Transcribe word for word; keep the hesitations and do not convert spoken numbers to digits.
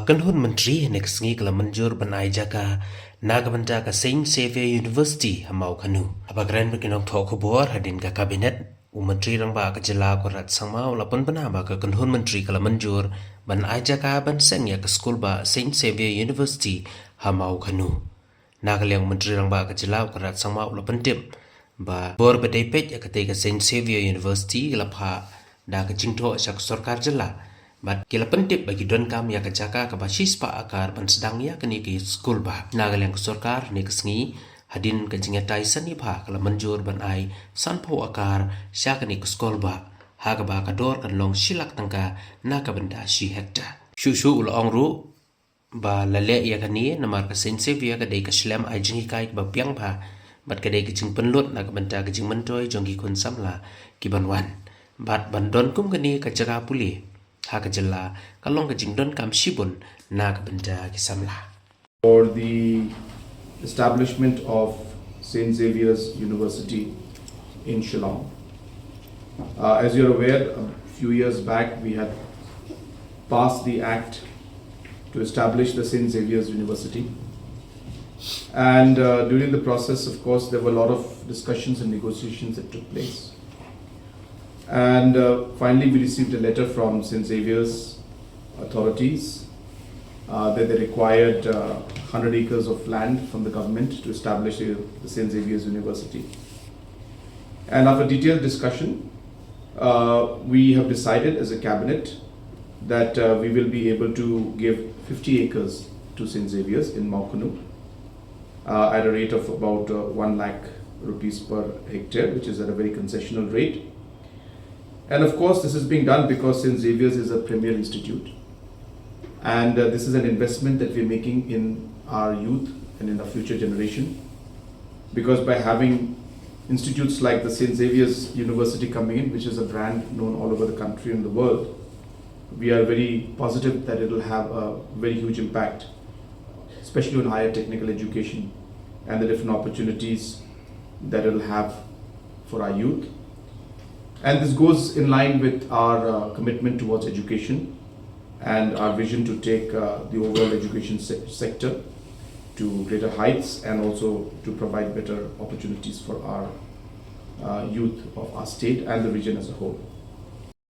Kynhun Myntri ha kane ka sngi ka la mynjur ban ai jaka na ka bynta ka Saint Xavier University ha Mawkhanu. Haba kren bad ki nongthoh khubor hadien ka Cabinet, u Myntri Rangbah ka jylla Conrad Sangma u la pynbna ba ka kynhun myntri ka la mynjur ban ai jaka ban seng ïa ka skulbah Saint Xavier University ha Mawkhanu. Na ka liang u Myntri Rangbah ka jylla u Conrad Sangma u la pyntip ba bor ba dei peit ïa katei ka Saint Xavier University ka la phah da ka jingthoh sha ka sorkar jylla bad ki la pyntip ba ki donkam ïa ka jaka kaba shispah akar ban sdang ïa kane ka skulbah. Na ka liang ka sorkar ha kane ka sngi, hadien ka jingïatai sani bha, ka la mynjur ban ai sanphew akar sha kane ka skulbah, ha kaba ka dor kan long shi lak tyngka na ka bynta shi hektar. Shuh shuh u la ong ruh ba la leh ïa kane namar ka Saint Xavier ka dei ka shlem ai jinghikai kaba biang bha bad ka dei ka jingpynlut na ka bynta ka jingmyntoi jong ki khun samla kiban wan. Bad ban don kum kane ka jaka pule ha ka jylla ka long ka jingdonkam shibun na ka bynta ki samla. For the establishment of Saint Xavier's University in Shillong. Uh, as you're aware, a few years back we had passed the act to establish the Saint Xavier's University. And uh, during the process, of course, there were a lot of discussions and negotiations that took place. And uh, finally, we received a letter from Saint Xavier's authorities uh, that they required uh, one hundred acres of land from the government to establish the, the Saint Xavier's University. And after detailed discussion, uh, we have decided as a cabinet that uh, we will be able to give fifty acres to Saint Xavier's in Mawkhanu uh, at a rate of about uh, one lakh rupees per hectare, which is at a very concessional rate. And of course, this is being done because Saint Xavier's is a premier institute. And uh, this is an investment that we're making in our youth and in our future generation. Because by having institutes like the Saint Xavier's University coming in, which is a brand known all over the country and the world, we are very positive that it'll have a very huge impact, especially on higher technical education and the different opportunities that it'll have for our youth. And this goes in line with our uh, commitment towards education and our vision to take uh, the overall education se- sector to greater heights and also to provide better opportunities for our uh, youth of our state and the region as a whole.